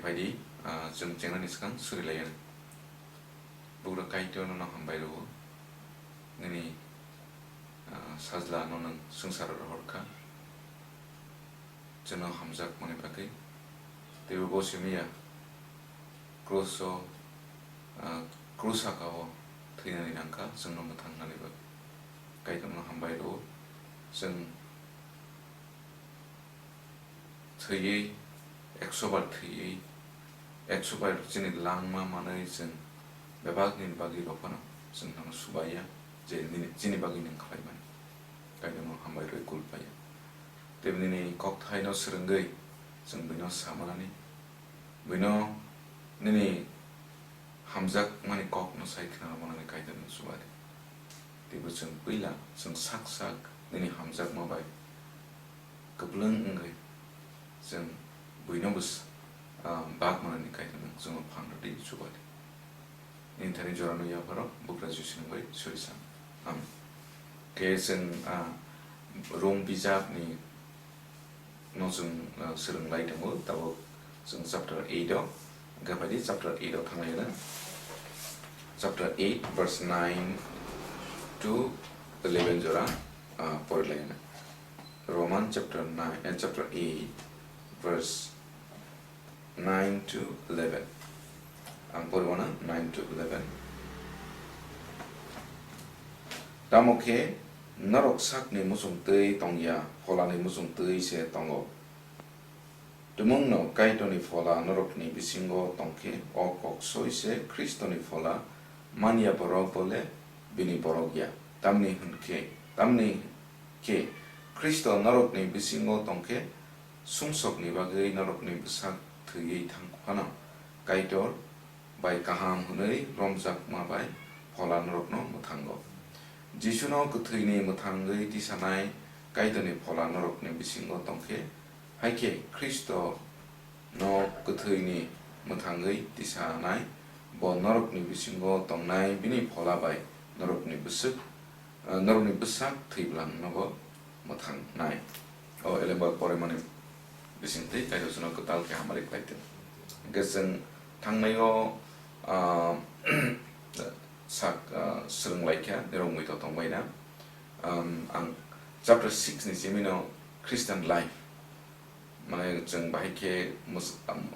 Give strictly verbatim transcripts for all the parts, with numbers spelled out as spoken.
Baidi, ah, chwng chengnani swkang suri lai anw. Bugra Kaitor nono hambai rwo. Nini, ah, sajla no nwng swngcharo rohor kha. Chwngno hamjakmani bagwi. Teibo bo simi ya. Kruso, ah, krus saka-o thwinani nangkha, chwngno mwthangnani bagwi. Kaitorno hambai rwo. Chwng thwiwi, ekso bar thwiwi, ekso bar chini langma manwi chwng bebak nini bagwi rw phano chwng nono subaiya, je nini, chini bagwi nwng khlaimani. Kaitorno hambai rwi kul phaiya. Tei nini kokthaino swrwngwi chwng buino samanani, buino nini hamjakmani kokno sai khna rwmani Kaitorno chuba di. Teibo chwng puila chwng sak sak nini hamjakma bai kwplwng wngwi chwng buino bwsa, ah, bak manani Kaitorno chwngno phan rwdi, chuba di. Nini thani jorano yapharo bugra Jisuni bai suri san. Amen. Khe chwng, ah, Rom bijapni no chwng, ah, swrwng lai tongo, tabuk chwng chapter eight o, hwnkhe phaidi chapter eight o thang lai na. Chapter eight, verse nine to eleven jora, ah, pori lai na. Roman chapter nine, eh, chapter eight, verse nine to eleven. Ang pori mano nine to eleven. Tamo khe norok sakni muchungtwi tongya, pholani muchungtwi se tongo. Tumungno Kaitorni phola norokni bisingo tongkhe, o kok soi se Khristoni phola manya borok bole bini borok ya. Tamni hwnkhe, tamni khe Khristo norokni bisingo tongkhe, sumsokni bagwi norokni bwsak thwiwi thang phano Kaitor bai kaham hwnwi romjakma bai phola norokno mwthango. Jisuno kwthwini mwthangwi tisanai Kaitorni phola norokni bisingo tongkhe, hai khe Khristo no kwthwini mwthangwi tisanai bo norokni bisingo tongnai bini phola bai norokni bwswk, eh, norokni bwsak thwi bwlangnobo mwthangnai. O elemba porimani bisingtwi Kaitor chwngno kwtal khe hamari khlai tong. Hwnkhe chwng thangnaio, ah, sak, ah, swrwng lai kha, nirok muitok tong bai na. Um, ang chapter six ni simi no Christian life, mane chwng bahai khe mus-, um,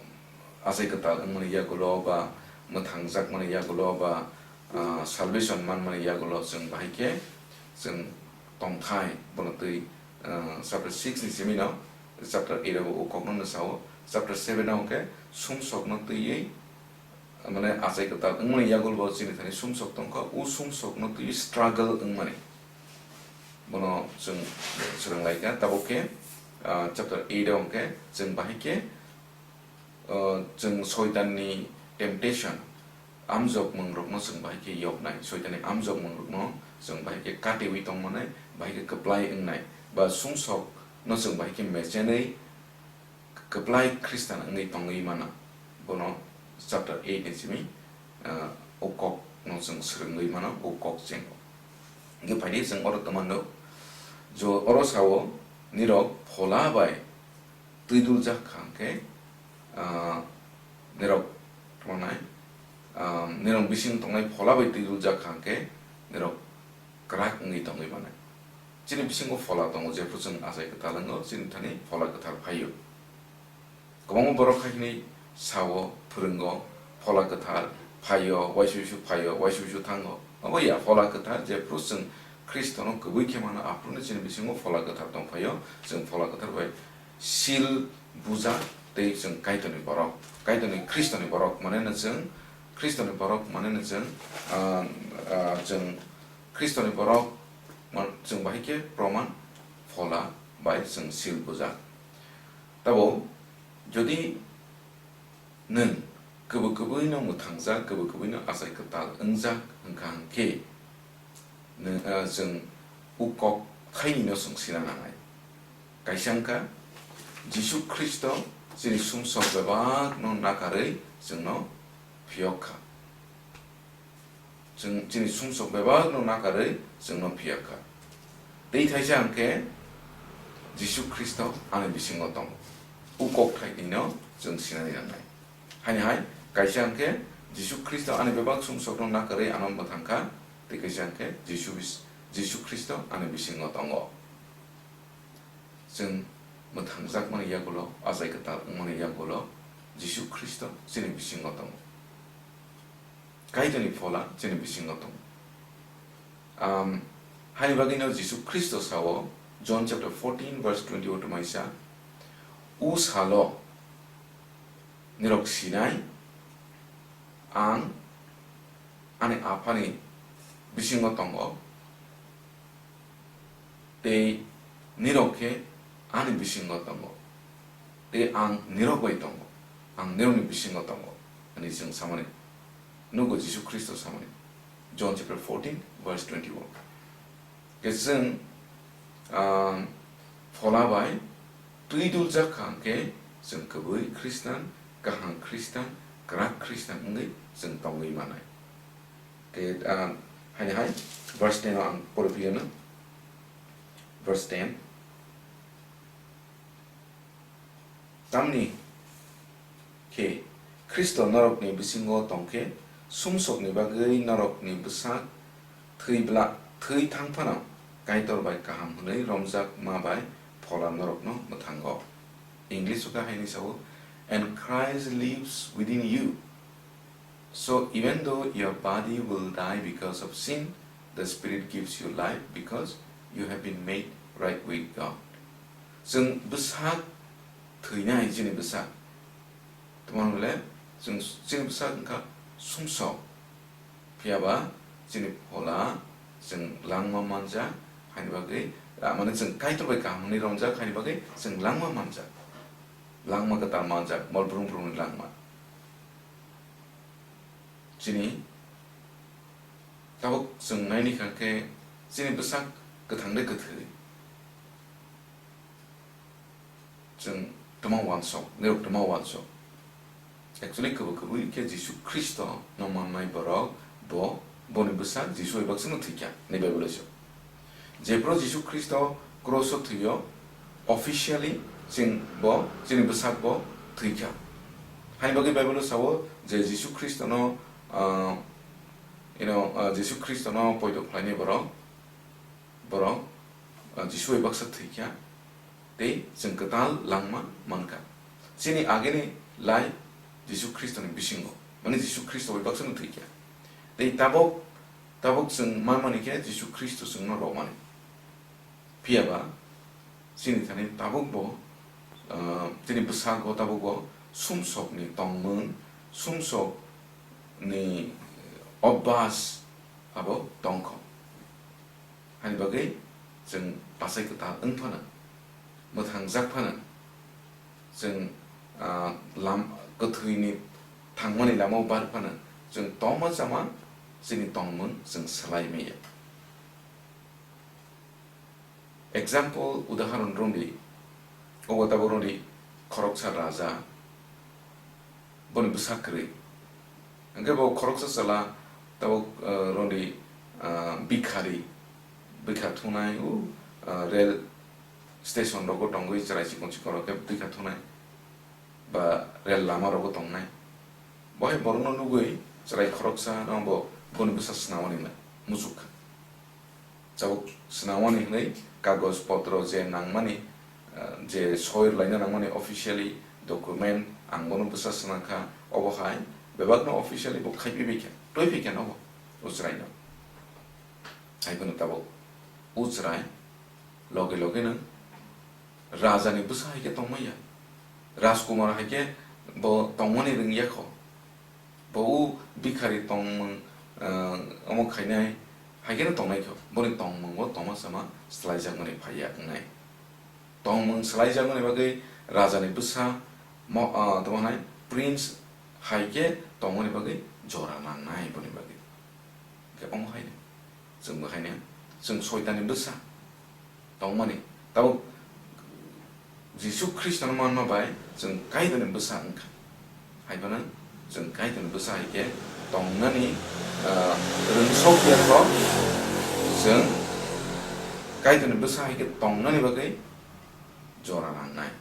achai kwtal wngmani yagulo ba mwthangjakmani yagulo ba, ah, salvation manmani yagulo chwng bahai khe chwng tongthai bono twi, ah, chapter six ni simi no chapter eight o bo o kokno no sao, chapter seven o hwnkhe sumsokno twiwi, mane achai kwtal wngmani yagulo bo chini thani sumsok tongkha, o sumsokno twiwi struggle wngmani. Bono chwng swrwng lai kha. Tabuk khe, ah, chapter eight o hwnkhe chwng bahai khe, ah, chwng Soitanni temptation, amjokmung rokno chwng bahai khe yoknai, Soitanni amjokmung rokno chwng bahai khe katiwi tongmani, bahai khe kwplai wngnai, ba sumsokno chwng bahai khe mechenwi kwplai Khristan wngwi tongwi mano, bono chapter eight ni simi, ah, o kok no chwng swrwngwi mano, o kok chengo. Hwnkhe phaidi chwng oro twmano, jo oro sao, nirok phola bai twi duljak kha hwnkhe, ah, nirok tongmani, ah, nirok bising tongnai phola bai twi duljak kha hwnkhe, nirok kwrak wngwi tongwi mano. Chini bisingo phola tongo, jephru chwng achai kwtal wngo, chini thani phola kwthar phaio. Kwbangma borok hai hwnwi sao, phwrwngo, phola kwthar phaio, uaisuisu phaio, uaisuisu thango. Obo ya, phola kwthar jephru chwng Khristono kwbwi khe mano, aphruno chini bisingo phola kwthar tong phaio, chwng phola kwthar bai seal bujak tei chwng Kaitorni borok, Kaitorni Khristoni borok, mane no chwng Khristoni borok, mane no chwng, ah, ah, chwng Khristoni borok, man-, chwng bahai khe proman phola bai chwng seal bujak. Tabo, jodi nwng kwbwi kwbwino mwthangjak, kwbwi kwbwino achai kwtal wngjak wngkha hwnkhe, nwng, ah, chwng o kok thainino chwng sina nangnai. Kaisa wngkha, Jisu Khristo chini sumsok bebakno nakarwi chwngno phiyok kha. Chwng chini sumsok bebakno nakarwi chwngno phiyok kha. Tei thaisa hwnkhe Jisu Khristo ani bisingo tongo. O kok thainino chwng sinani nangnai. Haini hai, kaisa hwnkhe Jisu Khristo ani bebak sumsokno nakarwi ano mwthang kha, tei kaisa hwnkhe Jisu bis-, Jisu Khristo ani bisingo tongo. Chwng mwthangjakmani yagulo, achai kwtal wngmani yagulo Jisu Khristo chini bisingo tongo. Kaitorni phola chini bisingo tongo. Am, haini bagwino Jisu Khristo sao, John chapter fourteen verse twenty-one tongmani sa, "O salo nirok sinai, ang ani Aphani bisingo tongo, tei nirok khe ani bisingo tongo, tei ang nirok bai tongo, ang nirokni bisingo tongo," hwnwi chwng samani nugo Jisu Khristo samani. John chapter fourteen verse twenty-one. Khe chwng, ah, phola bai twi duljak kha hwnkhe chwng kwbwi Khristan, kaham Khristan, kwrak Khristan wngwi chwng tongwi manai. Khe, ah, haini hai verse ten o ang pori phiyano. Verse ten. Tamni khe Khristo norokni bisingo tongkhe, sumsokni bagwi norokni bwsak thwi bla-, thwi thang phano Kaitor bai kaham hwnwi romjakma bai Phola norokno mwthango. English o khe haini sao, "And Christ lives within you. So even though your body will die because of sin, the Spirit gives you life because you have been made right with God." Chwng bwsak thwinai chini bwsak. Tamo hwnle chwng chini bwsak wngkha sumsok. Phiya ba chini Phola chwng langma manjak, haini bagwi, ah, mane chwng Kaitor bai kaham hwnwi romjak, haini bagwi chwng langma manjak. Langma kwtal manjak, mol brung brungni langma. Chini tabuk chwng naini kha khe chini bwsak kwthang de kwthwi. Chwng twma uansuk, nirok twma uansuk. Actually, kwbwi kwbwi khe Jisu Khristo no mannai borok, bo, boni bwsak Jisu bai baksa no thwikha, ni Bible o se. Jephru Jisu Khristo cross o thwio, officially chwng bo, chini bwsak bo thwikha. Haini bagwi Bible o sao je Jisu Khristo no, ah, you know, ah, Jisu Khristo no poito khlainai borok, borok, ah, Jisu bai baksa thwikha, tei chwng kwtal langma mankha. Chini ageni lai Jisu Khristoni bisingo, mane Jisu Khristo bai baksa no thwikha. Tei tabuk, tabuk chwng manmani khe Jisu Khristo chwngno romani. Phiya ba chini thani tabuk bo, ah, chini bwsakgo tabuk bo sumsokni tongmung, sumsokni obbas abo tongkho. Hani bagwi chwng bachai kwtal wng phano, mwthangjak phano, chwng, ah, lam-, kwthwini thangmani lamao bar phano, chwng tongma chama chini tongmung chwng swlai maya. Example, udaharon rwngdi, obo tabuk rwngdi khoroksa raja, boni bwsa kwrwi. Hwnkhe bo khoroksa chwla tabuk, ah, rwngdi, ah, bikhari, bikha thungnai, o, ah, rail station rogo tongwi chwrai chikon chikon rok khe bikha thungnai, ba rail lama rogo tongnai. Bo hai borokno nugwi chwrai khoroksa no bo boni bwsa swnamani muchuk kha. Tabuk swnamani hwnwi kagoj potro je nangmani, ah, je soi rwlaina nangmani officially document, ang bono bwsa swnakkha, obo hai bebakno officially bo khai pibaikha, twiphikha nobo o chwraino. Hai phano tabuk o chwrai loge loge no rajani bwsa hai khe tongmaya, Rajkumar hai khe bo tongmani rwngya kho. Bo o bikhari tongmung, ah, omo khainai, hai kheno tongnai kho. Boni tongmung bo tongma sama swlaijakmani phaiya wngnai. Tongmung swlaijakmani bagwi rajani bwsa mo-, ah, tamo hwnai prince hai khe tongmani bagwi jora nangnai boni bagwi. Khe omo haino. Chwngbo haino, chwng Soitanni bwsa tongmani. Tabuk Jisu Khristono manma bai chwng Kaitorni bwsa wngkha. Hai phano chwng Kaitorni bwsa hai khe tongnani, ah, rwngsok ya kho, chwng Kaitorni bwsa hai khe tongnani bagwi jora nangnai.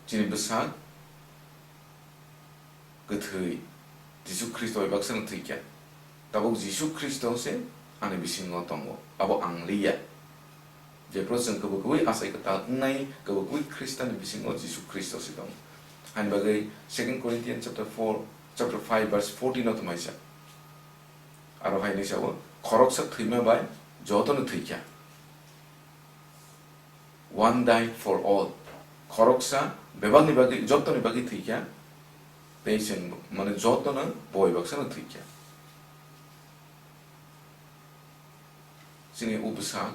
Chini bwsak kwthwi, Jisu Khristo bai baksa no thwikha. Tabuk Jisu Khristo se ani bisingo tongo, abo ang liya. Jephru chwng kwbwi kwbwi achai kwtal wngnai, kwbwi kwbwi Khristian ni bisingo Jisu Khristo se tongo. Haini bagwi Second Corinthians chapter four, chapter five verse fourteen o tongmai sa. Aro hai hinwi sao, khoroksa thwima bai jotono thwikha. One died for all. Khoroksa bebakni bagwi, jottoni bagwi thwikha. Tei chwng, mane, jotono boi baksano thwikha. Chini o bwsa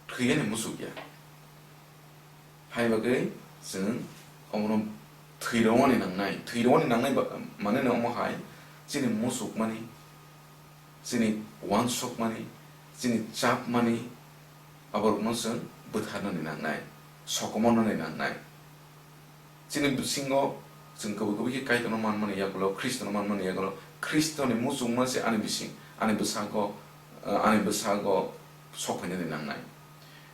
thwiyani muchukya. Hai bagwi chwng omono thwirwani nangnai. Thwirwani nangnai ba, mane no omo hai chini muchukmani, chini uansukmani, chini chapmani, aborokno chwng bwtharnani nangnai, sokomornani nangnai. Chini bisingo chwng kubui kubui khe Kaitorno manmani yagulo, Khristono manmani yagulo, Khristoni muchungma se ani bising, ani bwsago, eh, ani bwsago sok phainani nangnai.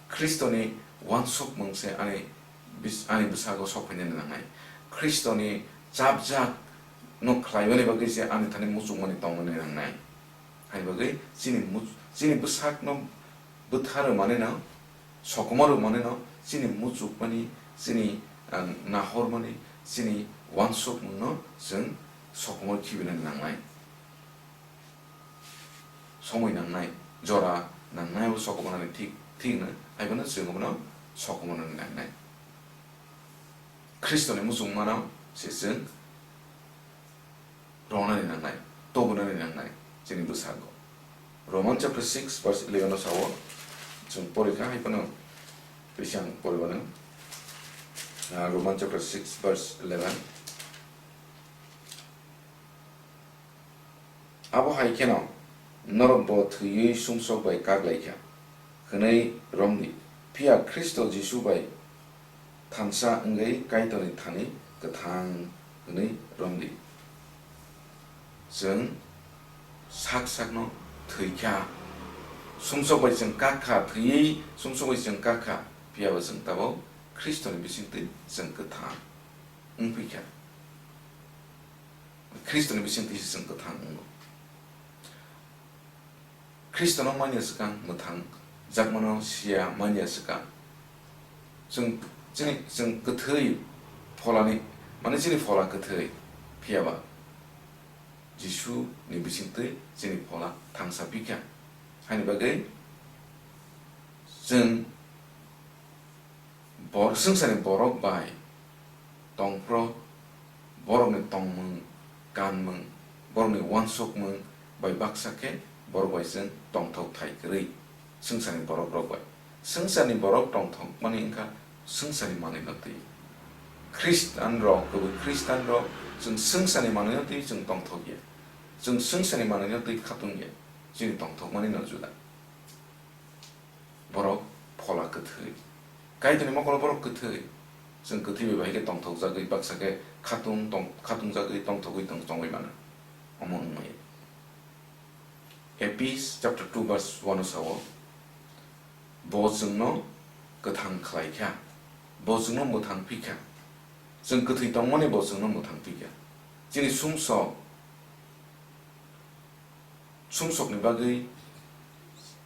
Khristoni uansukmung se ani bis-, ani bwsago sok phainani nangnai. Khristoni chapjak no khlaimani bagwi se ani thani muchungmani tongnani nangnai. Hai bagwi chini much-, chini bwsakno bwtharwi manwino, sokomorwi manwino, chini muchukmani, chini, ah, nahormani, chini uansukmungno chwng sokomor khibinani nangnai. Somoi nangnai, jora nangnai, abo sokomornani thik, thik hwno, hai phano chwng abono sokomornani nangnai. Khristoni muchungmano se chwng rwnani nangnai, tobonani nangnai chini bwsago. Roman chapter six verse eleven o sao, chwng porikha hai phano, tei se ang poribano. Ah, Roman chapter six verse eleven. Abo hai kheno norok bo thwiwi sumsok bai kak lai kha hwnwi romdi, phiya Khristo Jisu bai thansa wngwi Kaitorni thani kwthang hwnwi romdi. Chwng sak sakno thwi kha, sumsok bai chwng kak kha, thwiwi sumsok bai chwng kak kha, phiya ba chwng tabuk Khristoni bisingtwi chwng kwthang wng phi kha. Khristoni bisingtwi se chwng kwthang wngo. Khristono manya swkang mwthang, jakmano siya manya swkang. Chwng, chini, chwng kwthwi pholani, mane chini phola kwthwi, phiya ba Jisu ni bisingtwi chini phola thangsa phi kha. Haini bagwi chwng bor-, swngcharni borok bai tongphuru, borokni tongmung, kanmung, borokni uansukmung bai baksa khe borok bai chwng tongthok thai kwrwi swngcharni borok rok bai. Swngcharni borok tongthokmani wngkha swngcharni manwino twi. Khristan rok, kwbwi Khristan rok chwng swngcharni manwino twi chwng tongthok ya. Chwng swngcharni manwino twi khatung ya. Chini tongthokmani no juda. Borok phola kwthwi. Kaitorni mokolo borok kwthwi. Chwng kwthwi bai bahai khe tongthokjagwi, baksa khe khatung tong-, khatungjagwi, tongthogwi tong-, tongwi mano. Omo wngmaya. Ephes chapter two verse one o sao, bo chwngno kwthang khlai kha, bo chwngno mwthang phi kha. Chwng kwthwi tongmani bo chwngno mwthang phi kha. Chini sumsok, sumsokni bagwi,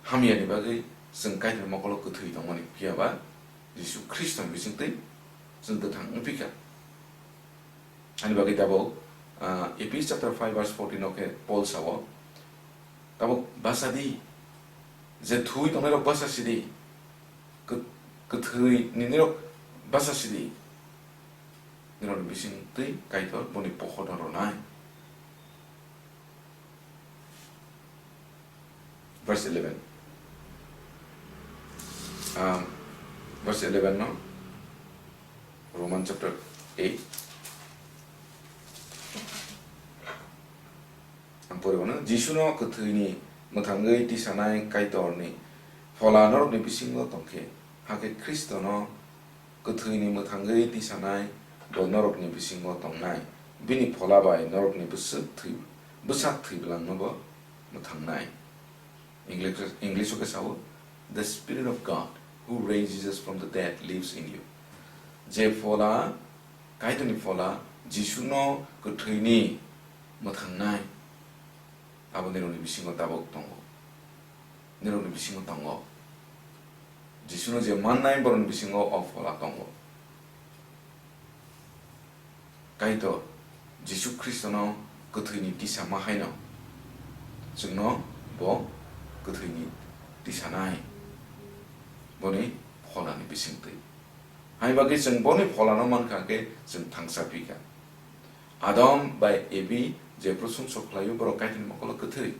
hamyani bagwi chwng Kaitorni mokolo kwthwi tongmani, phiya ba Jisu Khristoni bisingtwi chwng kwthang wng phi kha. Ani bagwi tabuk, ah, Ephes chapter five verse fourteen o khe Paul sao, tabuk basa di, je thwi tongnairok basa si di, kw-, kwthwi ni nirok basa si di, nirokni bisingtwi Kaitor boni pokhorno rwnai. Verse eleven. Um, verse eleven no? Roman chapter eight. Ang pori mano, Jisuno kwthwini mwthangwi tisanai Kaitorni Phola norokni bisingo tongkhe, hakhe Khristono kwthwini mwthangwi tisanai bo norokni bisingo tongnai, bini Phola bai norokni bwswk thwi-, bwsak thwi bwlangnobo mwthangnai. English, English o khe sao, "The Spirit of God who raised Jesus from the dead lives in you." Je Phola, Kaitorni Phola, Jisuno kwthwini mwthangnai abo nirokni bisingo tabuk tongo. Nirokni bisingo tongo. Jisuno je mannai borokni bisingo o phola tongo. Kaitor Jisu Khristono kwthwini tisa ma haino chwngno bo kwthwini tisanai boni pholani bisingtwi. Hai bagwi chwng boni pholano mankha khe chwng thangsa phikha. Adam bai Evi jephru sumsok khlaio borok Kaitorni mokolo kwthwi.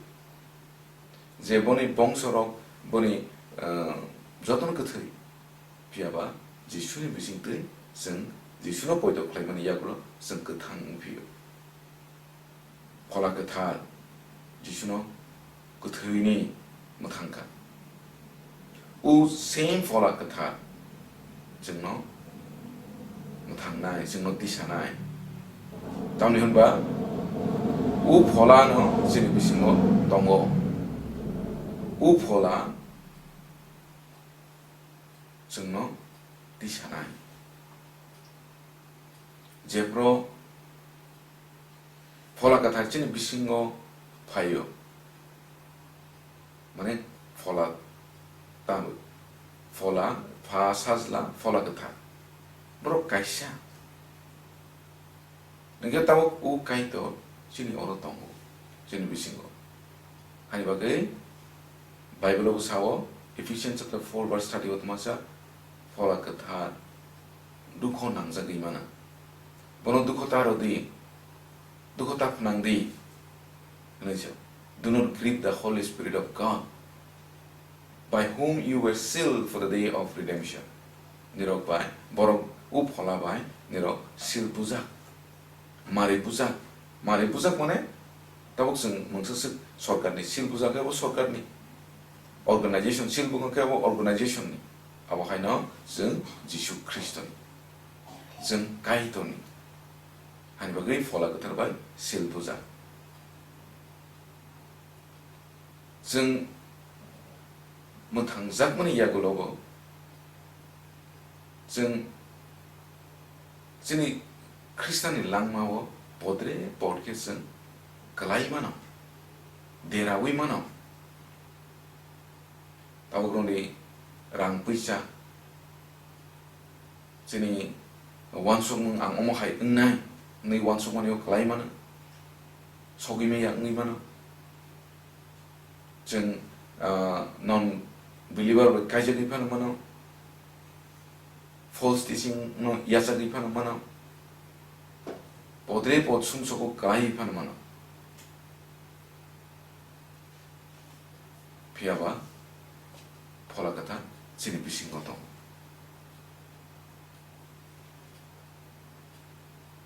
Je boni bongsorok boni, ah, jotono kwthwi. Phiyaba Jisuni bisingtwi chwng Jisuno poito khlaimani yagulo chwng kwthang wngphio. Phola Kwthar Jisuno kwthwini mwthangkha. O same Phola Kwthar chwngno mwthangnai, chwngno tisanai. Tamni hwnba o pholano chini bisingo tongo. O phola chwngno tisanai. Jephru Phola Kwthar chini bisingo phaio, mane phola tamo, phola, pha, sajla, Phola Kwthar, borok kaisa. Hwnkhe tabuk o Kaitor chini oro tongo, chini bisingo. Hani bagwi Bible-o bo sao, Ephesians chapter four verse thirty o tongmasa, Phola Kwthar dukho nangjagwi mano. Bono dukho ta rwdi, dukho ta phnangdi, hwnwi sa. Do not grieve the Holy Spirit of God, by whom you were sealed for the day of redemption. Nirok bai, borok o phola bai nirok seal bujak, mari bujak, mari bujak mane tabuk chwng mungsa swk sorkarni seal bujak khe bo sorkarni, organization seal bujak khe bo organization ni, abo haino chwng Jisu Khristoni, chwng Kaitorni, hani bagwi Phola Kwthar bai seal bujak. Chwng mwthangjakmani yagulobo chwng chini Khristani langmao podre pod khe chwng kwlai mano, deraui mano. Tabukrokni rang puisa, chini uansukmung ang omo hai wngnai hwnwi uansukmani o kwlai mano, sogwi maya wngwi mano. Chwng, ah, non believer bai kaijagwi phano mano, false teaching no yachagwi phano mano, podre pod sumsogo kwlaiwi phano mano. Phiyaba Phola Kwthar chini bisingo tongo.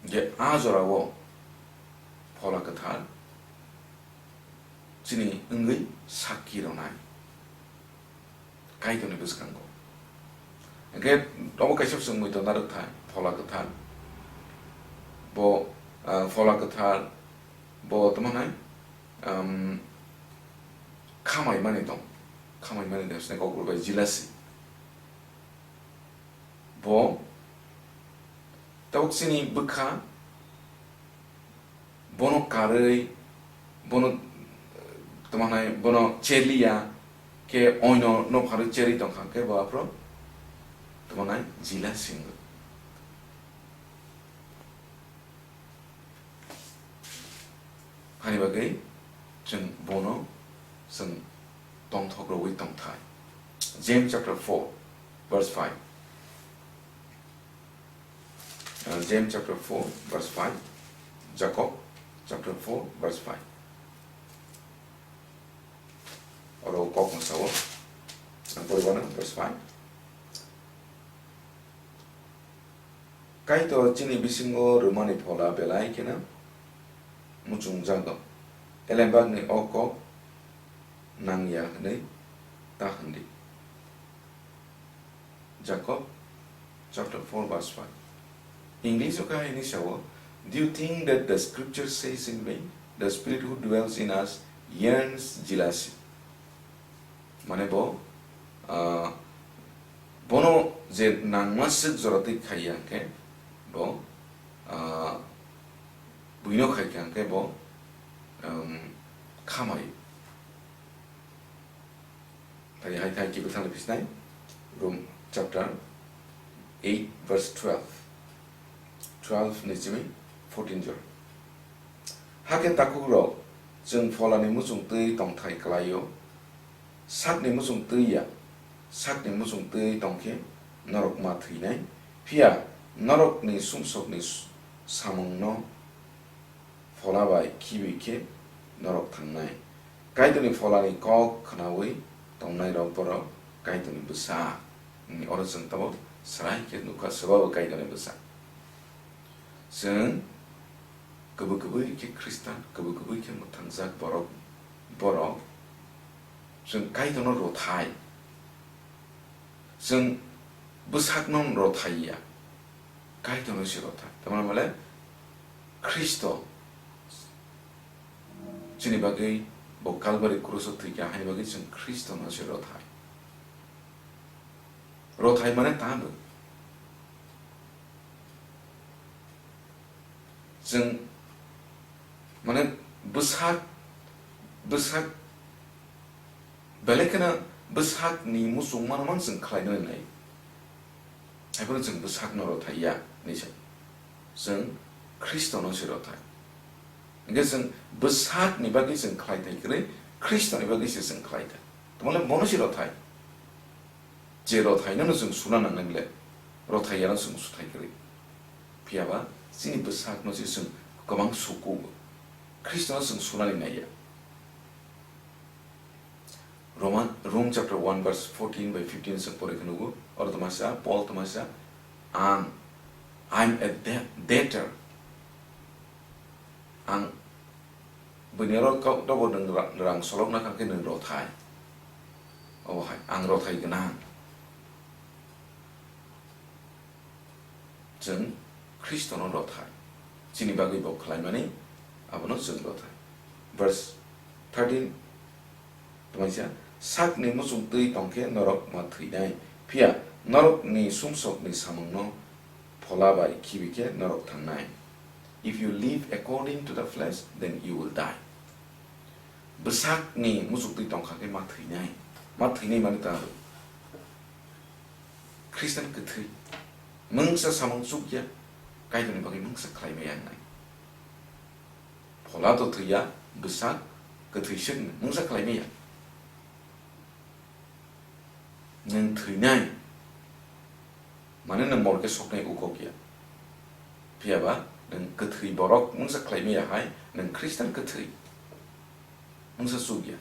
Je a jorao Phola Kwthar chini wngwi sakki rwnai Kaitorni bwskango. Hwnkhe obo kaisa chwng muitu narwkthai, Phola Kwthar. Bo, ah, Phola Kwthar bo tamo hwnai, um, khamai mani tong, khamai mani tong, sini Kokborok bai jilasi. Bo tabuk chini bwkha, bono karwi, bono, tamo hwnai, bono cheliya khe oino nokharwi cherwi tongkha khe bo aphuru tamo hwnai jila singwi. Hani bagwi chwng bono chwng tongthok rwui tongthai. James chapter four verse five. Uh, James chapter four verse five. Jakob chapter four verse five. Oro kok mwsao. Ang poriba no verse five. Kaitor chini bisingo rwmani phola belai kheno muchungjago. Elembakni o kok nangya hwnwi ta hwndi. Jakob chapter four verse five. English o khe hai hwnwi sao, "Do you think that the scripture says in vain, 'The spirit who dwells in us yearns jealousy'?" Mane bo, ah, bono je nangma swk jora twi khaiya hwnkhe bo, ah, buino khai kha hwnkhe bo, um, khamai. Phai hai thai kiphilthani phisnai Rom chapter eight verse twelve, twelve ni simi fourteen jora. Hakhe takhukrok, chwng pholani muchung twi tongthai kwlaio, sakni muchung twi ya, sakni muchung twi tongkhe norok ma thwinai, phiya norokni sumsokni s-, samungno phola bai khibi khe norok thangnai. Kaitorni pholani kok khnaui tongnairok borok Kaitorni bwsa. Oro chwng tabuk swrai khe nukha, swbabo Kaitorni bwsa. Chwng kwbwi kwbwi khe Khristan, kwbwi kwbwi khe mwthangjak borok, borok chwng Kaitorno rothai. Chwng bwsakno rothai ya, Kaitorno se rothai. Tamni hwnmale Khristo chini bagwi bo Kalbari kruso thwikha, haini bagwi chwng Khristono se rothai. Rothai mane tamo. Chwng, mane, bwsak, bwsak, belai kheno bwsakni muchungmano man chwng khlaina nai. Haiphano chwng bwsakno rothai ya, hinwi sa. Chwng Khristono se rothai. Hingkhe chwng bwsakni bagwi chwng khlai thai kwrwi, Khristoni bagwi se chwng khlai thai. Tamole bono se rothai. Je rothaino no chwng suna nangnai bile, rothai yano chwng suthai kwrwi. Phiya ba chini bwsakno se chwng kwbang sukugo. Khristono chwng sunani naiya. Roman, Rom chapter one verse fourteen by fifteen chwng pore khe nugo. Oro tongma sa, Paul tongma sa, "Ang, I'm a de-, debtor." Ang buini oro kok dobo nwng ra-, rang solokna kha khe nwng rothai. Obo hai, ang rothai gwnang. Chwng Khristono rothai. Chini bagwi bo khlaimani, abono chwng rothai. Verse thirteen, tongmani sa, "Sakni muchung twi tongkhe norok ma thwinai, phiya norokni sumsokni samungno phola bai khibi khe norok thangnai." If you live according to the flesh, then you will die. Bwsakni muchuk twi tongkha khe ma thwinai. Ma thwinai mani ta Khristian kwthwi. Mungsa samung chukya, Kaitorni bagwi mungsa khlai maya wngnai. Phola to thwiya, bwsak kwthwi swkno mungsa khlai maya. Nwng thwinai, mane nwng morke soknai ukok ya. Phiya ba nwng kwthwi borok mungsa khlai maya hai, nwng Khristian kwthwi mungsa chuk ya.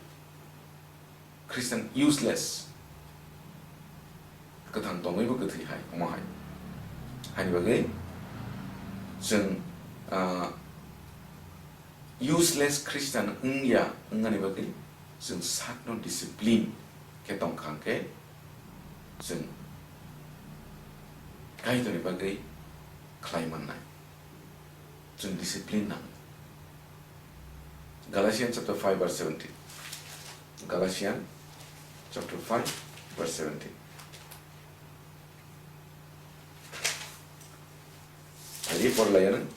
Khristian useless. Kwthang tongwi bo kwthwi hai, omo hai. Haini bagwi chwng, ah, useless Khristian wngya, wngnani bagwi chwng sakno discipline khe tongkha hwnkhe chwng Kaitorni bagwi khlai mannai. Chwng discipline nang. Galatians chapter five verse seventeen. Galatians chapter five verse seventeen. Ari porlaiya nang,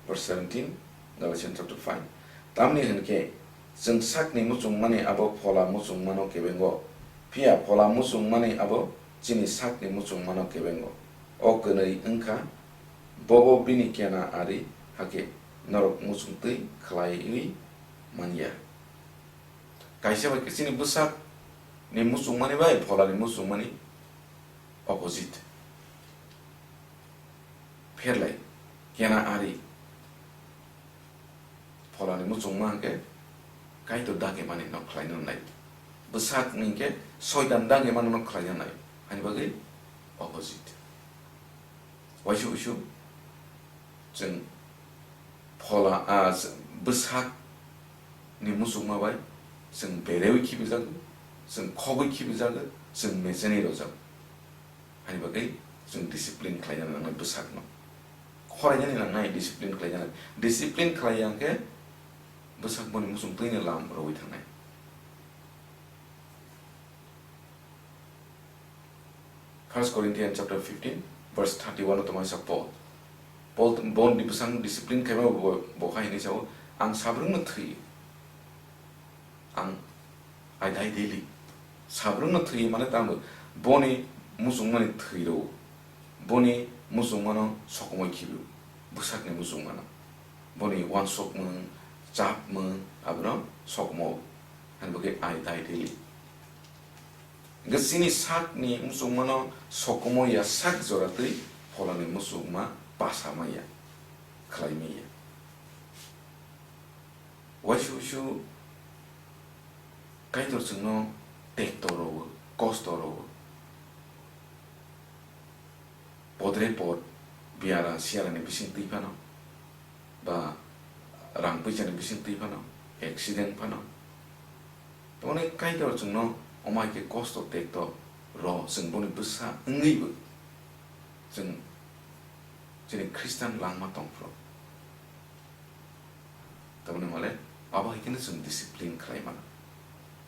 verse seventeen, Galatians chapter five. Tamni hwnkhe, chwng sakni muchungmani abo phola muchungmano kebengo, phiya phola muchungmani abo chini sakni muchungmano kebengo. O kwnwi wngkha, bobo bini kena ari, hakhe norok muchungtwi khlaiwi manya. Kaisa bai khe chini bwsakni muchungmani bai pholani muchungmani opposite. Pherlai, kena ari. Pholani muchungma hwnkhe Kaitor dagimani no khlaina nai. Bwsakni hwnkhe Soitan dagimani no khlaina nai. Ani bagwi opposite. Waisa uisu chwng phola, ah, bwsakni muchungma bai chwng bereui khibijago, chwng khogwi khibijago, chwng mechenwi rwjago. Haini bagwi chwng discipline khlaina nangnai bwsakno. Khorainani nangnai, discipline khlaina nangnai. Discipline khlaiya hwnkhe bwsak boni muchung twino lam rwui thangnai. First Corinthians chapter fifteen, verse thirty-one o tongmani sa Paul. Paul, boni bwsang discipline khaima bo, bo hai hinwi sao, "Ang sabrwngno thwi, ang I die daily." Sabrwngno thwi mane tamo boni muchungmani thwi rwo, boni muchungmano sokomoi khibi rwo, bwsakni muchungmano, boni uansukmung, chapmung, abono sokomo, hani bagwi I die daily. Hingke chini sakni muchungmano sokomo ya sak jora twi pholani muchungma pasa maya, khlai maya. Waisa waisa Kaitor chwngno tekto rwo, kosto rwo. Podre pod, biara siarani bising twi phano, ba rang puisani bising twi phano, accident phano. Tongni Kaitor chwngno omo hai khe kosto tekto rwo, chwng boni bwsa wngwibo chwng chini Khristan langma tongphuru. Tamoni male abo hai kheno chwng discipline khlai mano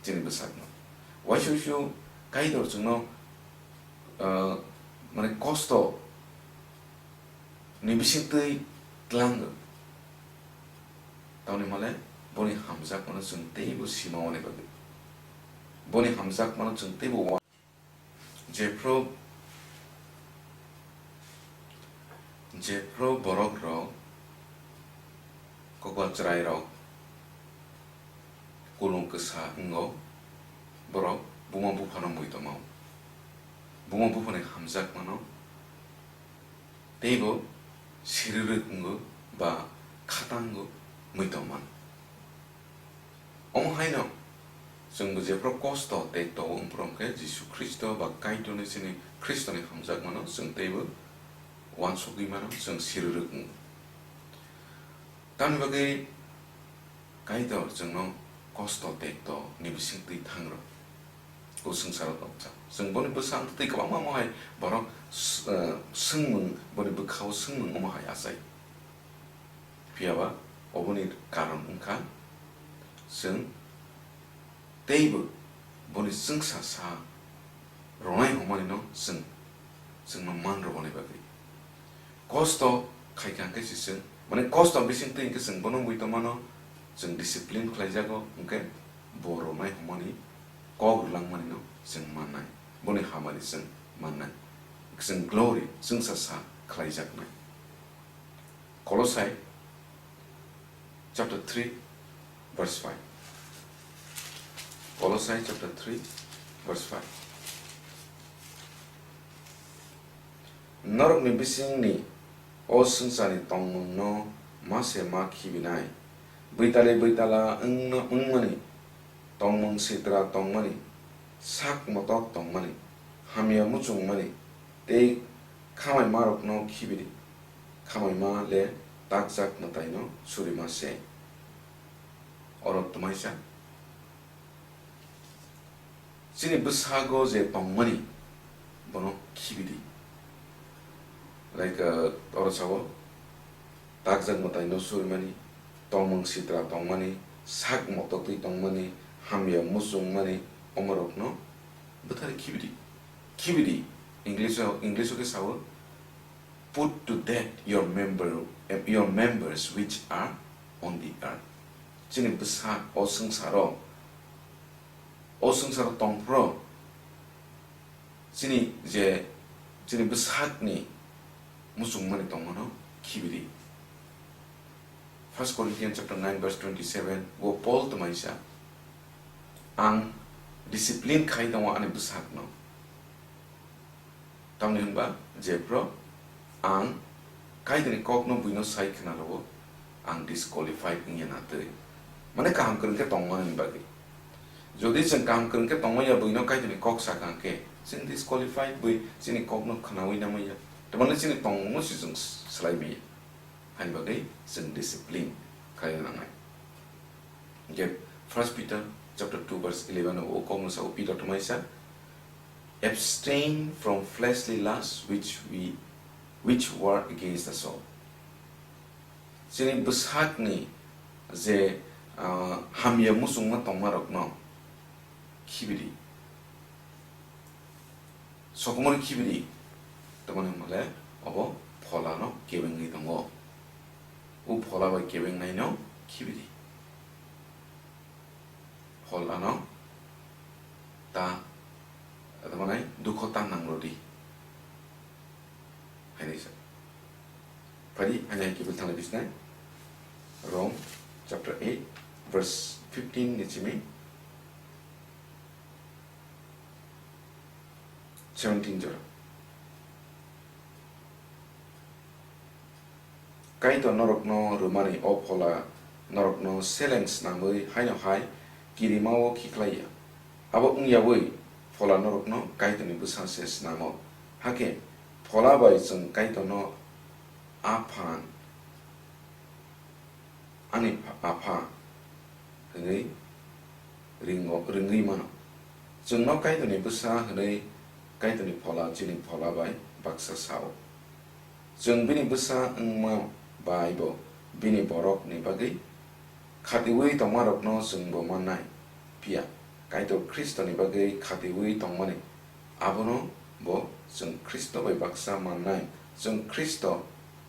chini bwsakno. Waisa waisa Kaitor chwngno, ah, mane kosto ni bisingtwi tlango. Tamoni male boni hamjakmano chwng teibo sima wani bagwi. Boni hamjakmano chwng teibo wa-, jephru, jephru borok rok, kokba chwrai rok, kulung kwsa wngo, borok buma buphano muitomao. Buma buphani hamjakmano teibo sirirwk wngo ba khatango muitom mano. Omo haino chwngbo jephru kosto tei togo wngphuru hwnkhe Jisu Khristo ba Kaitorni chini Khristoni hamjakmano chwng teibo uansugwi mano, chwng sirirwk wngo. Tamni bagwi Kaitor chwngno kosto tekto ni bisingtwi thangrw. O swngcharo tongsa. Chwng boni bwsa wngtwi kwbangma omo hai borok s-, eh, swngmung, boni bwkhao swngmung omo hai achai. Phiya ba oboni karon wngkha, chwng teibo boni chwngsa sa rwnai hwnmanino chwng, chwngno man rwmani bagwi. Kosto khaikha hwnkhe se chwng, mane kosto bisingtwi hwnkhe chwng bono muitomano, chwng discipline khlaijago, hwnkhe bo rwnai hwnmani kok rwlangmanino chwng mannai, boni hamari chwng mannai, chwng glory, chwngsa sa khlaijaknai. Kolosai chapter three, verse five. Kolosai chapter three, verse five. Norokni bisingni o swngcharni tongmungno ma se ma khibinai, bwitali bwitala wngno-, wngmani, tongmung sitra tongmani, sak motok tongmani, hamya muchungmani, tei khamaimarokno khibidi. Khamaima le takjak mwtaino surima se. Oro twmaisa chini bwsago je tongmani, bono khibidi. Like, uh, oro sao, takjak mwtaino surimani, tongmung sitra tongmani, sak motoktwi tongmani, hamya muchungmani, omorokno bwthari khibidi. Khibidi, English-o, English-o khe sao, "Put to death your member, your members which are on the earth." Chini bwsak o swngcharo, o swngcharo tongphuru chini je, chini bwsakni muchungmani tongmano khibidi. First Corinthians chapter nine verse twenty-seven, o Paul twmaisa, "Ang discipline khai tongo ani bwsakno." Tamni hwnba, jephru ang Kaitorni kokno buino sai khna rwo, ang disqualified wngya na twi. Mane kaham kwrwng khe tongmani bagwi. Jodi chwng kaham kwrwng khe tongmaya buino Kaitorni kok sakha khe, chwng disqualified bwi chini kokno khnawi namaya. Tamani chini tongmungno se chwng slai maya. Hani bagwi chwng discipline khlai nangnai. Hingke First Peter chapter two verse eleven o kokno sao Peter twmaisa, "Abstain from fleshly lusts which we, which war against the soul." Chini bwsakni je, ah, hamya muchungma tongmarokno khibidi. Sokomorni khibidi, tamani hwnmale obo pholano kebengwi tongo. O phola bai kebengnaino khibidi. Pholano ta, ta mane dukho ta nangrodi. Haini sa. Phadi, haini hai kibil thangna bisnai. Rome chapter eight, verse fifteen ni simi seventeen jora. Kaitor norokno rwmani o phola norokno seleng snamwi haino hai kirimao khiklaiya. Abo wngyawi phola norokno Kaitorni bwsa se snamo. Hakhe phola bai chwng Kaitorno Apha, ani pha-, Apha hwnwi ringo, ringwi mano. Chwngno Kaitorni bwsa hwnwi Kaitorni phola chini phola bai baksa sao. Chwng bini bwsa wngma bai bo bini borokni bagwi khatiwi tongmarokno chwngbo mannai. Phiya Kaitor Khristoni bagwi khatiwi tongmani abono bo chwng Khristo bai baksa mannai. Chwng Khristo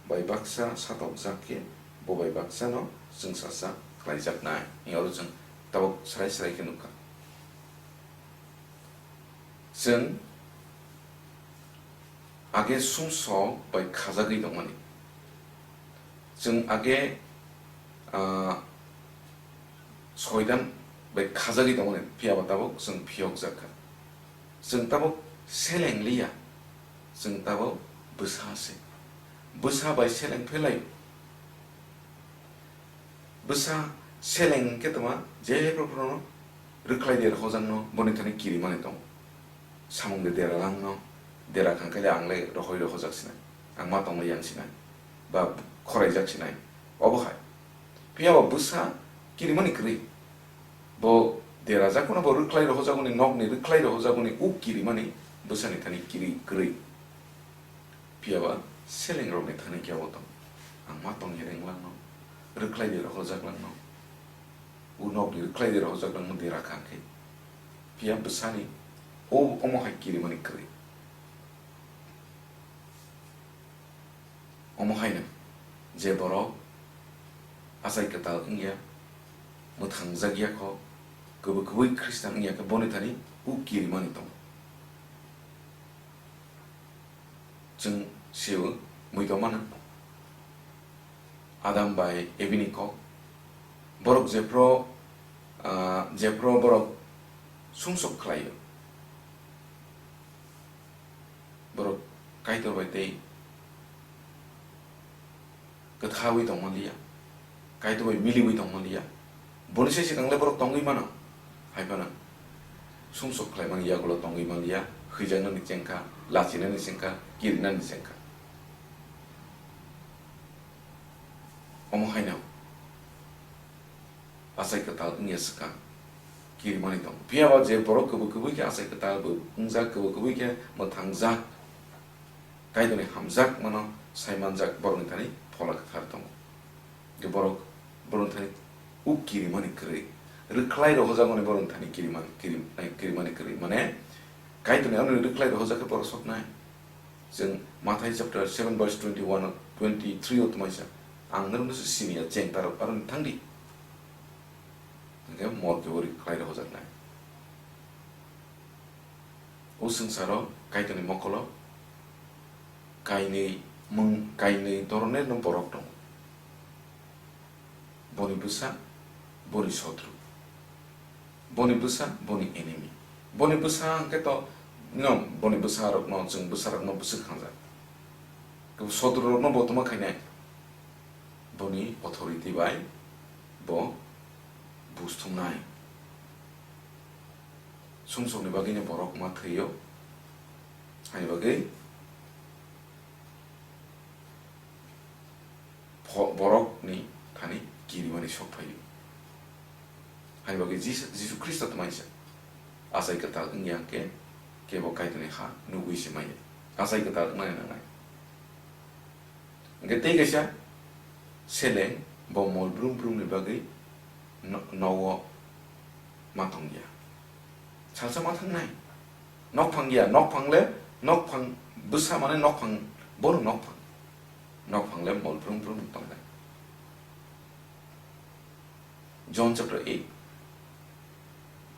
bai baksa satokjak khe bo bai baksano chwngsacha khlaijaknai. Oro chwng tabuk srai srai khe nukha. Chwng age sumsok bai khajagwi tongmani. Chwng age, ah, soitan bai khajagwi tongmani, phiya ba tabuk chwng phiyokjak kha. Chwng tabuk seleng liya, chwng tabuk bwsa se. Bwsa bai seleng phelai. Bwsa seleng khe tongma, je phuru phuruno rwkhlai de rohorjakno boni thani kirimani tongo. Samung de dera langno, dera khang khe le ang le rohoi rohorjak sinai, ang ma tongwi yang sinai, ba khoraijak sinai, obo hai. Phiya bo bwsa kirimani kwrwi. Bo derajak phano bo rwkhlai rohorjak hwnwi, nokni rwkhlai rohorjak hwnwi uk kirimani bwsani thani kiri kwrwi. Phiya ba selengrokni thani khe abo tong. Ang ma tong yereng langno, rwkhlai de rohorjak langno, u nokni rwkhlai de rohorjak langno dera kha khe. Phiya bwsani o omo hai kirimani kwrwi. Omo haino je borok achai kwtal wngya, mwthangjakya kho, kwbwi kwbwi Khristan wngya khe boni thani u kirimani tongo. Chwng sio muido mano Adam bai Evini kok. Borok jephru, ah, jephru borok sumsok khlaio. Borok Kaitor bai tei kwthawi tongmanliya, Kaitor bai miliwi tongmanliya. Boni se swkang le borok tongwi mano, hai phano sumsok khlaimani yagulo tongwi manliya, hwijaknani chengkha, lachinani chengkha, kirinani chengkha. Omo haino achai kwtal wngya swkang kirimani tongo. Phiya ba je borok kwbwi kwbwi khe achai kwtal bo wngjak, kwbwi kwbwi khe mwthangjak, Kaitorni hamjakmano sai manjak borokni thani phola kwthar tongo. Hwnkhe borok, borokni thani uk kirimani kwrwi, rwkhlai rohorjakmani borokni thani kirimani, kirim-, kirimani kwrwi. Mane, Kaitorni ano rwkhlai rohorjak khe borok soknai. Chwng Mathai chapter seven verse twenty-one, twenty-three o tongmani sa, "Ang norokno se siniya, cheng tarok aroni thangdi." Hwnkhe mor khe bo rwkhlai rohorjaknai. O swngcharo Kaitorni mokolo kainwi mung, kainwi doronerno borok tongo. Boni bwsa, boni sotru. Boni bwsa, boni enemy. Boni bwsa hwnkhe to, no, boni bwsarokno, chwng bwsarokno bwswk hamjak. Kebo sotrurokno bo tongma khainai. Boni authority bai bo buj thumnai. Sumsokni bagwino borok ma thwio. Haini bagwi pho-, borokni thani kirimani sok phaio. Haini bagwi Jisu, Jisu Khristo tongmani se achai kwtal wngya hwnkhe kebo Kaitorni ha nugwi se manya. Achai kwtal wngnani nangnai. Hwnkhe tei kaisa seleng bo mol brum brumni bagwi no-, nogo ma tongya. Salsa ma thangnai. Nokphang ya, nokphang le, nokphang bwsa mane nokphang, bono nokphang. Nokphang le mol brung brung tongnai. John chapter eight,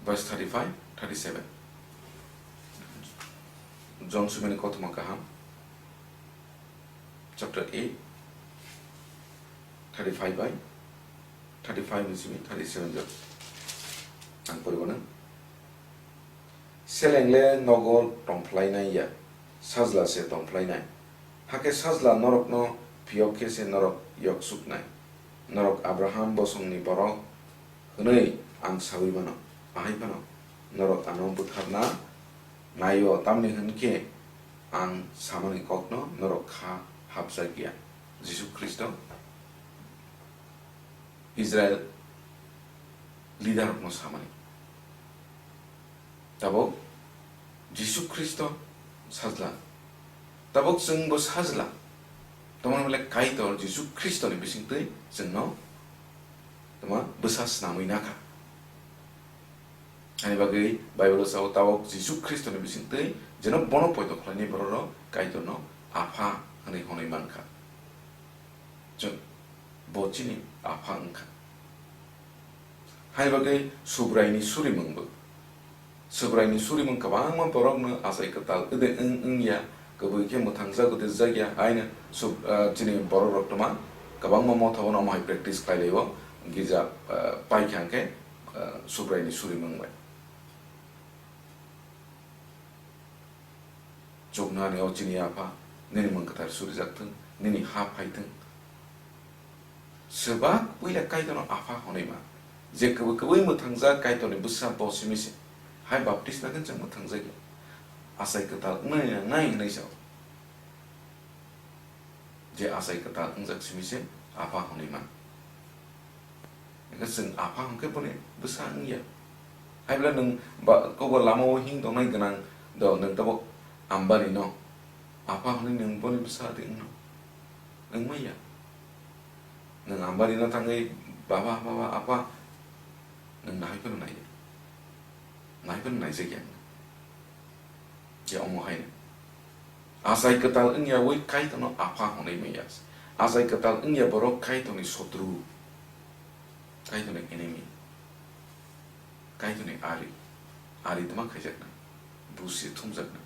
verse thirty-five, thirty-seven. John sumani kothoma kaham, chapter eight, thirty-five bai thirty-five ni simi thirty-seven jor. Ang poribo nang. Seleng le nogo tongphlainai ya, sajla se tongphlainai. Hakhe sajla norokno phiyok khe se norok yoksuknai. Norok Abraham bosongni borok hwnwi ang saui mano. Ahai phano norok ano butharna naio, tamni hwn khe ang samani kokno norok kha hapjak ya. Jisu Khristo Israel leader rokno samani. Tabok Jisu Khristo sajla. Tabok chwngbo sajla. Tamoni bole Kaitor Jisu Khristoni bisingtwi chwngno tama bwsa snamwi nakha. Ani bagwi Bible o sao tabok Jisu Khristoni bisingtwi jeno bono poito khlainai bororok Kaitorno Apha hwnwi hwnwi mankha. Chwng bo chini Apha wngkha. Hai bagwi Subraini surimungbo. Subraini surimung kwbangma borokno achai kwtal wngde wng wngya, kwbwi khe mwthangjak wngjakya, haino Sub-, ah, chini borok rok tongma kwbangma motha bono omo hai practice khlai laio, girja, ah, paikha hwnkhe, ah, Subraini surimung bai. Chuknani o chini Apha, nini mung kwthar surijak thung, nini ha phai thung. Swbak puila Kaitorno Apha hwnwi ma. Je kwbwi kwbwi mwthangjak Kaitorni bwsa bo simi se. Hai baptisma khe chwng mwthangjak ya. Achai kwtal wngnai nangnai hwnwi sao. Je achai kwtal wngjak simi se Apha hwnwi man. Hwnkhe chwng Apha hwnkhe boni bwsa wngya. Hai bwle nwng ba-, kobo lama o hing tongnai gwnang do, nwng tabok Ambani no Apha hwnwi nwng boni bwsa de wngno? Wngmaya. Nwng Ambani no thangwi, "Baba, baba, Apha," nwng nahai phano naiya. Nahai phano naijakya nwng. Je omo haino. Achai kwtal wngya wi Kaitorno Apha hwnwi manya. Achai kwtal wngya borok Kaitorni sotru. Kaitorni enemy. Kaitorni ari. Ari tma khaijakna. Busi thumjakna.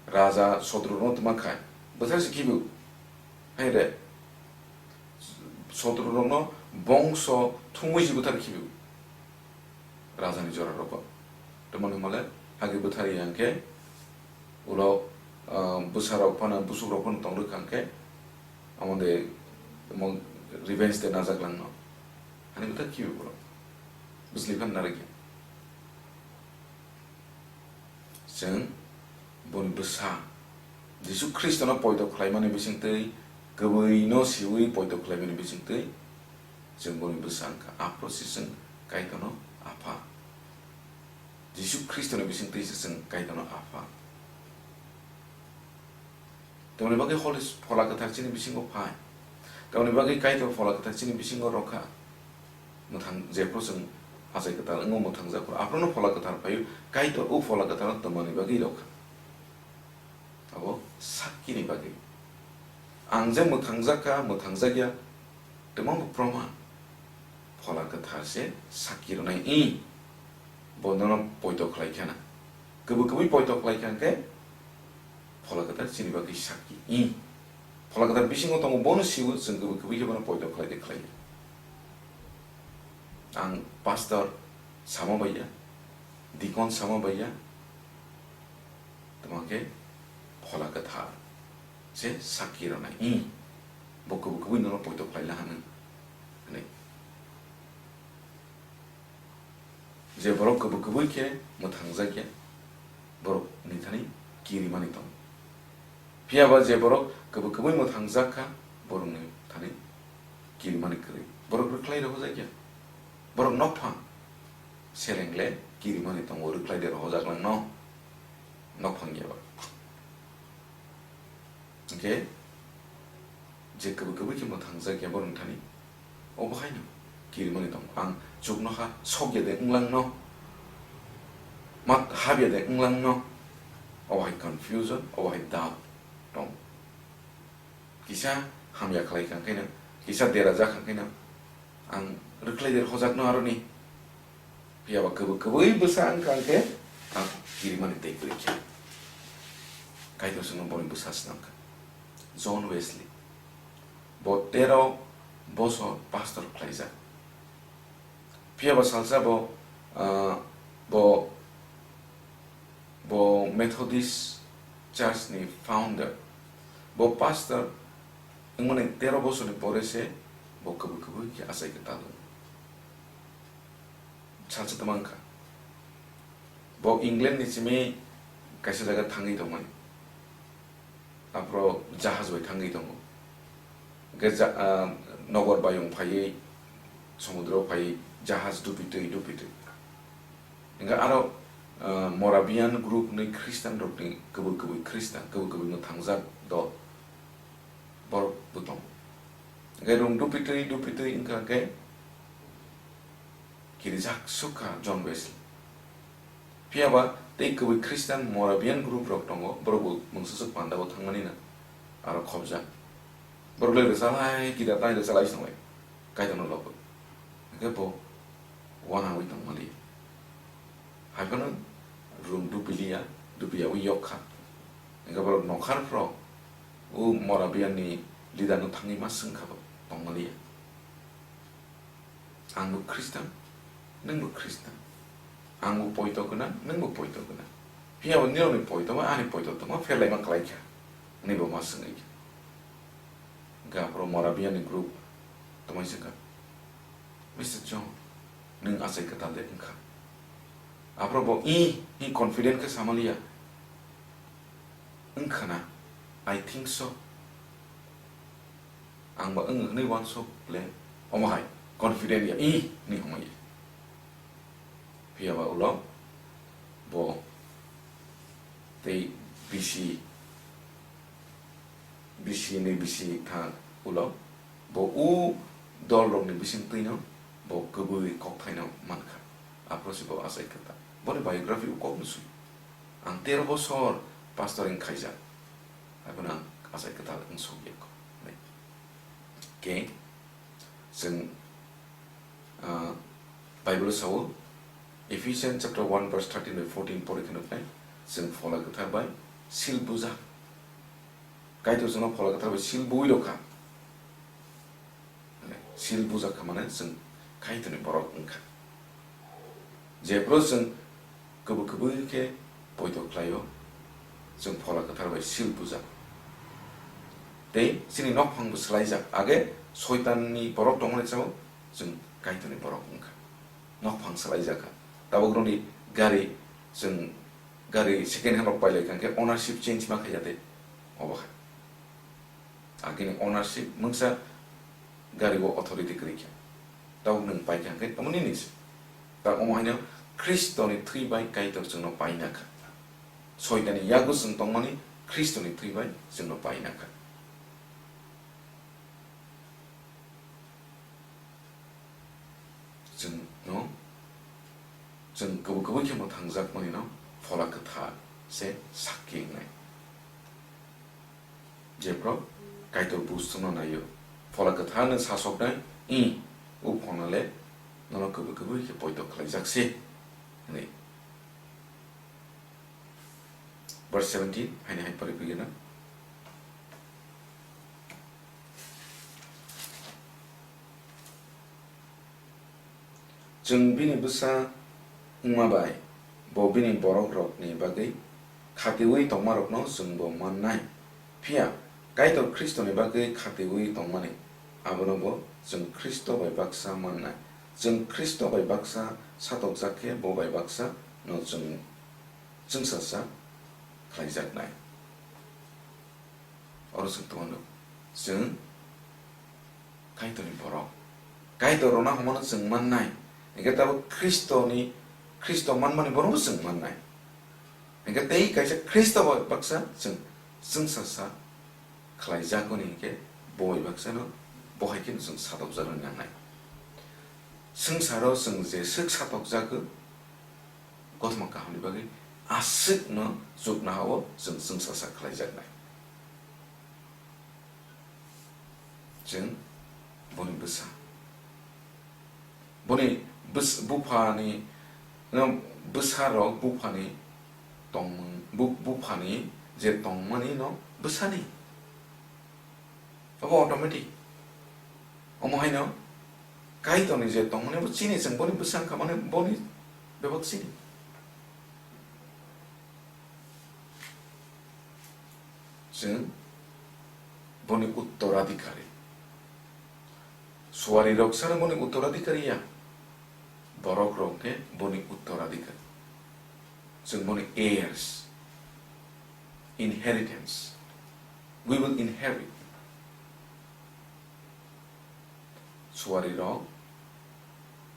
Raja sotru no tma khai. Bwthar se khibu. Hai re. Sotru rokno bongso thumwi se bwthar khibu. Rajani jora rokbo. Tamoni hwnmale hagi bwthari hwnkhe ulo, ah, bwsarok phano, busukrok phano tong rwkha hwnkhe omo de omo revenge de najak langno. Hani bwthar khibi borok. Bwsli phano narwkya. Chwng boni bwsa Jisu Khristono poito khlaimani bisingtwi, kwbwino siwi poito khlaimani bisingtwi, chwng boni bwsa wngkha. Aphuru se chwng Kaitorno Apha. Jisu Khristoni bisingtwi se chwng Kaitorno Apha. Tamoni bagwi Holy Phola Kwthar chini bisingo phai. Tamoni bagwi Kaitor Phola Kwthar chini bisingo rokha. Mwthang-, jephru chwng achai kwtal wngo mwthangjak phuru, aphruno Phola Kwthar phaio, Kaitor o Phola Kwthar no twmani bagwi rokha. Abo sakini bagwi. Ang je mwthangjak kha, mwthangjak ya, twmabo proman. Phola Kwthar se sakki rwnai, i, bo nono poito khlai khana. Kwbwi kwbwi poito khlai kha hwnkhe, Phola Kwthar chini bagwi sakki, i. Phola Kwthar bisingo tongo, bono siwo, chwng kwbwi kwbwi khe bono poito khlai de khlai ya. Ang pastor sama bai ya, deacon sama bai ya, tamo khe Phola Kwthar se sakki rwnai, i. Bo kwbwi kwbwi nono poito khlai la hwnwi. Je borok kwbwi kwbwi khe mwthangjak ya, borok ni thani kirimani tongo. Phiya ba je borok kwbwi kwbwi mwthangjak kha, borok ni thani kirimani kwrwi. Borok rwkhlai rohorjak ya. Borok nokphang seleng le kirimani tongo, rwkhlai de rohorjak lang no. Nokphang ya ba. Hwnkhe je kwbwi kwbwi khe mwthangjak ya borok thani, obo haino kirimani tongo. Ang chuknoha sokya de wnglang no, mat habya de wnglang no, obo hai confusion, obo hai doubt tong. Kisa hamya khlai kha khe no, kisa dera jak kha khe no, ang rwkhlai der hojak no aroni. Phiya ba kwbwi kwbwi bwsa wng kha khe, ang kirimani tei kwrwi khe. Kaitor chwngno boni bwsa snam kha. John Wesley. Bo tero bosor pastor khlaijak. Phiya ba salsa bo, ah, bo, bo Methodist Church ni founder. Bo pastor wngmani tero bosorni pore se bo kwbwi kwbwi khe achai kwtal wng. Salsa twmang kha. Bo England ni simi kaisa jaga thangwi tongmani. Aphro jahaj bai thangwi tongo. Hwnkhe ja-, ah, nogor bayung phaiwi, somudro phaiwi jahaj dupitwi dupitwi. Hwnkhe aro, ah, Moravian group ni Christian rokni kwbwi kwbwi Christian, kwbwi kwbwi mwthangjak dol borok bo tongo. Hwnkhe rung dupitwi dupitwi wngkha khe, kirijak sukha John Wesley. Phiya ba tei kwbwi Christian Moravian group rok tongo, borok bo mungsa swk panda o thangmani na aro khobjak. Borok le rwchalai, kida tai rwchalai se tonglai, Kaitorno lobo. Hwnkhe bo uanaui tongmali. Hai phano rung dupiliya, dupiyaui yok kha. Hwnkhe borok nokhar phro o Moravian ni leader no thangwi ma swng kha bo tongmaliya. Ang bo Khristan, nwng bo Khristan. Ang bo poito gwnang, nwng bo poito gwnang. Phiya bo nirokni poito ba ani poito tongma pherlaima klai kha, hwnwi bo ma swngwi kha. Hwnkhe aphuru Moravian ni group tongmai se kha, "Mister John, nwng achai kwtal de wng kha?" Aphuru bo "Ih," hi confident khe samaliya, "Wng kha na, I think so." Ang ba wng hwnwi uansuk le, omo hai confident ya, "Ih," hwnwi hamya. Phiya ba ulo bo tei bisi, bisi ni bisi tha ulo bo u dol rok ni bising twi no bo kwbwi kok thai no man kha. Aphuru se bo achai kwtal. Boni biography u kok no swi. Ang tero bosor pastoring khaijak. Haikhe ang achai kwtal wng sokya kho. Hwnkhe chwng, ah, Bible sao, Ephesians chapter one verse thirteen bai fourteen pori khe nuknai, chwng Phola Kwthar bai seal bujak. Kaitor chwngno Phola Kwthar bai seal bui rw kha. Seal bujak kha mane chwng Kaitorni borok wng kha. Jephru chwng kwbwi kwbwi khe poito khlaio, chwng Phola Kwthar bai seal bujak. Tei chini nokphang bo swlaijak. Age Soitanni borok tongmani chao chwng Kaitorni borok wng kha. Nokphang swlaijak kha. Tabuk rokni gari, chwng gari second hand rok pailai kha khe ownership change ma khaiya de. Obo hai. Agini ownership mungsa gari o authority kwrwi kha. Tabuk nwng pai kha hwnkhe omo nini se. Ta omo haino Khristoni thwi bai Kaitor chwngno paina kha. Soitani yago chwng tongmani Khristoni thwi bai chwngno paina kha. Chwngno, chwng kwbwi kwbwi khe mwthangjakmani no Phola Kwthar se sakki wngnai. Jephru Kaitor buj thumna naio, Phola Kwthar no sasoknai, "Ih, o Phola le nono kwbwi kwbwi khe poito khlaijak se," hwnwi. Verse seventeen, haini hai pori phi gana. Chwng bini bwsa wngma bai bo bini borok rokni bagwi khatiwi tongmarokno chwngbo mannai. Phiya Kaitor Khristoni bagwi khatiwi tongmani, abono bo chwng Khristo bai baksa mannai. Chwng Khristo bai baksa satokjak khe bo bai baksa no chwng chwngsasa khlaijaknai. Oro chwng tongmano, chwng Kaitorni borok. Kaitor rwna hwnmano chwng mannai. Hwnkhe tabuk Khristoni, Khristo manmani borokno chwng mannai. Hwnkhe tei kaisa Khristo bai baksa chwng chwngsasa khlaijakmani hwnkhe bo bai baksano bo hai kheno chwng satokjaknai nangnai. Swngcharo chwng jeswk satokjago, kothoma kahamni bagwi aswkno chuknoha-o chwng chwngsasa khlaijaknai. Chwng boni bwsa. Boni bwsa, buphani, no, bwsarok buphani tongmung, bu-, buphani je tongmani no bwsani. Obo automatic. Omo haino Kaitorni je tongmani bo chini, chwng boni bwsa wngkha mani boni bebak chini. Chwng boni uttoradhikari. Suarirok sano boni uttoradhikari ya. Borokrok khe boni uttoradhikari. Chwng boni heirs. Inheritance. We will inherit. Suarirok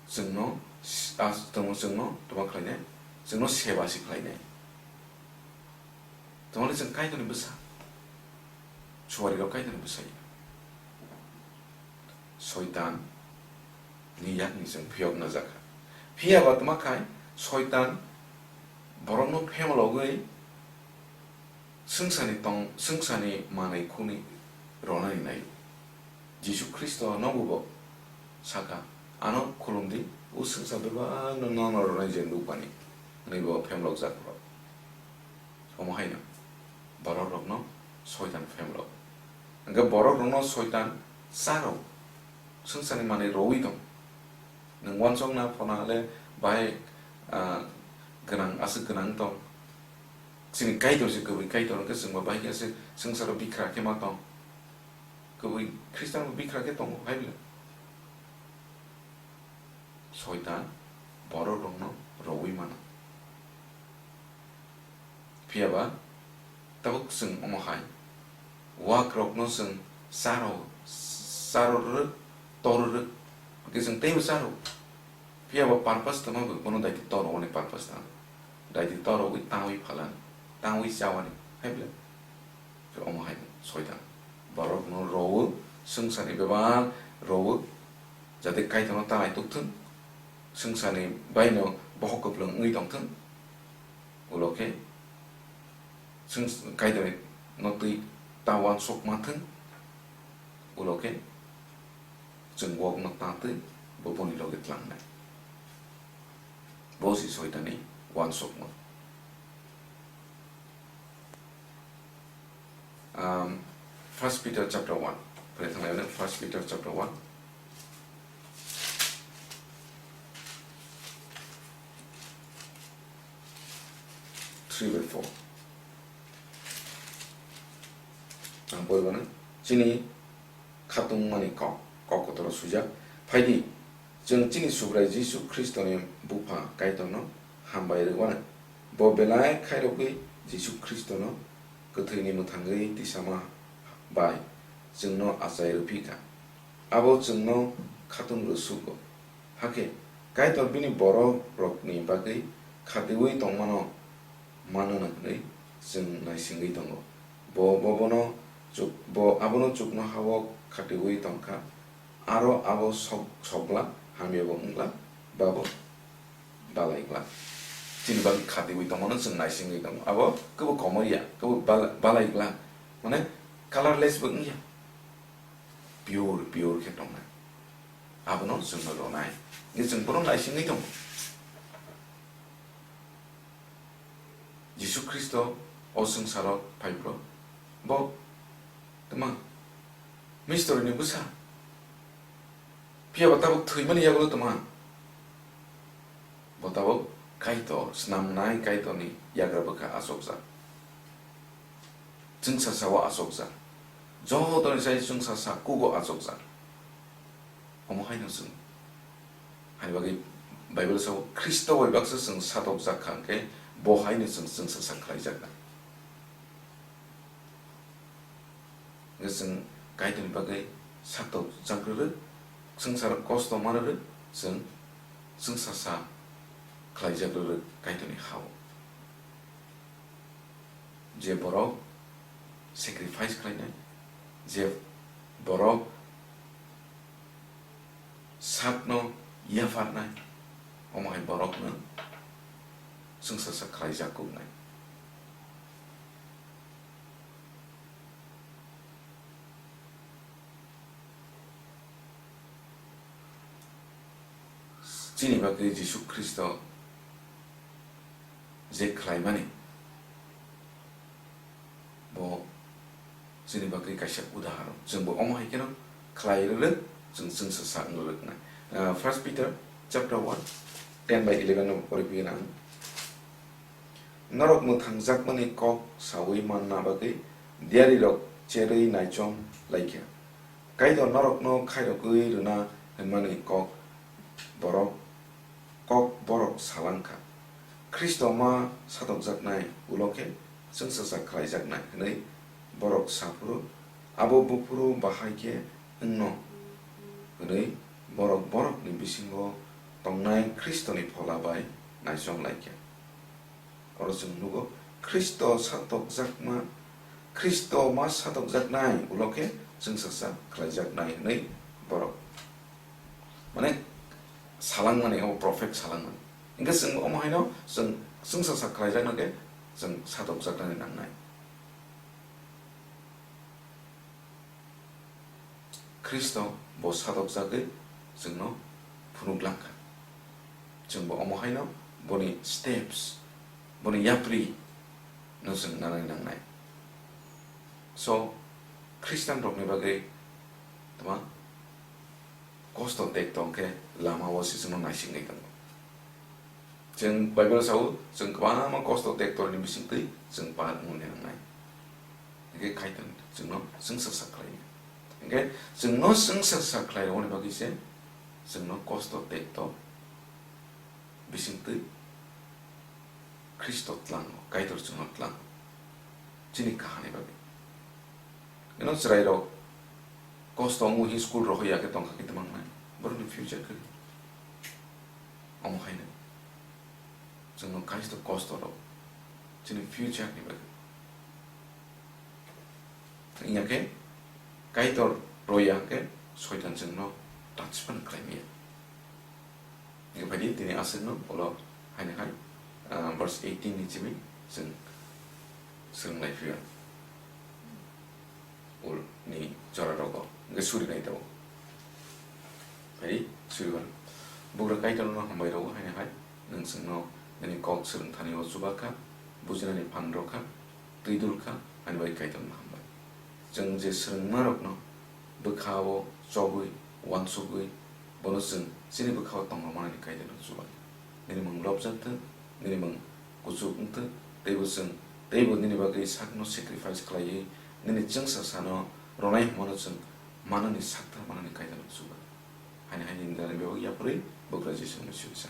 chwngno s-, as-, tamo chwngno tamo khlainai, chwngno seba se khlainai. Tamoni chwng Kaitorni bwsa. Suarirok Kaitorni bwsa ya. Soitan ni yakni chwng phiyokna jakha. Phiya ba tma khai Soitan borokno phemlogwi swngcharni tong, swngcharni manwi khwnwi ronani nai. Jisu Khristo nobo bo sakha, "Ano khulumdi, o swngchar bebakno nono ronai je nukmani," hwnwi bo phemlokjak rw. Omo haino borokrokno Soitan phemlo. Hwnkhe borokrokno Soitan charo, swngcharni manwi rowi tong. Nwng uansukna phano le bahai, ah, gwnang, aswk gwnang tong. Chini Kaitor se kwbwi Kaitor, hwnkhe chwngbo bahai khe se swngcharo bikra khe ma tong. Kwbwi Khristianbo bikra khe tongo, hai bwle? Soitan borokrokno rowi mano. Phiya ba tabuk chwng omo hai wakrokno chwng charo, charo rwrwk, tor rwrwk, hwnkhe chwng teibo charo. Phiya ba purpose tongma bo bono daiti toro, oni purpose tang. Daiti toro wi tangwi phalani, tangwi chawani, hai bwle? Khe omo hai Soitan borokno rowo, swngcharni bebak rowo, jate Kaitorno ta naituk thung, swngcharni baino bohok kwplwng wngwi tong thung. Ulo khe swng-, Kaitorni no twi ta uansuk ma thung, ulo khe chwng wokno ta twi bo boni logi tlangnai. Bo si Soitanni uansukmung. Um, First Peter chapter one. Pore thanglaimani First Peter chapter one. Three by four. Ang pore mano. Chini khatungmani kok, kok kotor swijak. Phaidi, chwng chini Subrai Jisu Khristoni Bupha Kaitorno hambai rwmano. Bo belai khairogwi Jisu Khristono kwthwini mwthangwi tisama bai chwngno achai rwphi kha. Abo chwngno khatung rw sugo. Hakhe Kaitor bini borok rokni bagwi khatiui tongmano mano hwnwi chwng naisingwi tongo. Bo, bo bono chuk-, bo abono chuknoha-o khatiui tongkha, aro abo sok-, sokla, hamyabo wngla, babo balai glak. Chini bagwi khatiui tongmano chwng naisingwi tongo. Abo kwbo komor ya, kwbo bal-, balai glak. Mane colorless bo wngya. Pure, pure khe tongnai. Abono chwngno rwnai. Hwnkhe chwng bono naisingwi tongo. Jisu Khristo o swngcharo phai phro, bo tma mistori ni bwsa. Phiya ba tabuk thwimani yagulo tma. Bo tabuk Kaitor, snamnai Kaitorni yagra bwkha achukjak. Chwngsa sao achukjak. Jotoni sai chwngsa sa kugo achukjak. Omo haino chwng. Hani bagwi Bible sao, Khristo bai baksa chwng satokjak kha hwnkhe, bo haino chwng chwngsa sa khlaijaknai. Hwnkhe chwng Kaitorni bagwi satokjak rwrwk, swngcharo kosto ma rwrwk, chwng chwngsa sa khlaijak rwrwk Kaitorni ha-o. Je borok sacrifice khlainai, je borok sakno yapharnai, omo hai borokno chwngsa sa khlaijak kuknai. Chini bagwi Jisu Khristo je khlaimani, bo chini bagwi kaisa udaharon. Chwngbo omo hai kheno khlai rwrwk, chwng chwngsa sa wng rwrwknai. Ah, First Peter chapter one, ten by eleven no pori phi nang. Norok mwthangjakmani kok saui manna bagwi diyarirok cherwi naichom laikha. Kaitor norokno khairogwi rwna hwnmani kok borok, kok borok salangkha. Khristo ma satokjaknai ulo khe chwngsacha khlaijaknai hwnwi borok saphuru, abo buphuru bahai khe wngno hwnwi borok borokni bisingo tongnai Khristoni phola bai naichom laikha. Oro chwng nugo, Khristo satokjakma, Khristo ma satokjaknai ulo khe chwngsacha khlaijaknai hwnwi borok. Mane, salangmani, abo prophet salangmani. Hingke chwng omo haino chwng chwngsacha khlaijakna khe chwng satokjaknani nangnai. Khristo bo satokjagwi chwngno phunuk langkha. Chwngbo omo haino boni steps, boni yapri no chwng nanani nangnai. So, Khristian rokni bagwi tma kosto tek tong khe lama o se chwngno naisingwi tongo. Chwng Bible sao, chwng kwbangma kosto tek torni bisingtwi chwng par wngmani nangnai. Hingke Kaitor chwngno chwngsa sa khlai. Hingke chwngno chwngsa sa khlai rwmani bagwi se chwngno kosto tek to bisingtwi Khristo tlango, Kaitor chwngno tlango. Chini kahani bagwi. Eno chwrairok kosto wngwi hi school rohor ya khe tongkha khe twmang nai. Borokni future khe omo haino. Chwngno Kaitor kosto rok. Chini future ni bagwi. Wngya khe Kaitor roya khe Soitan chwngno touch phan khlai maya. Hingke phaidi tini aswkno ulo haino hai, ah, verse eighteen ni simi chwng swrwng lai phiya. Ul ni jora rogo hingke suri nai tongo. Phaidi suri bar. Bugra Kaitorno hambai rogo haino hai. Nwng chwngno nini kok swrwng thani o chuba kha, bujinani phan rw kha, twi dul kha, ani bai Kaitorno hambai. Chwng je swrwngmarokno bwkha-o chobwi, uansugwi, bono chwng chini bwkha-o tongma manani Kaitorno chubai. Nini mung lobjak thung, nini mung kuchuk wng thung, teibo chwng, teibo nini bagwi sakno sacrifice khlaiwi, nini chwngsa sano rwnai hwnmano chwng manani sakthar manani Kaitorno chubai. Haini haini nini bebak yapharwi bugra Jisuni suri sa.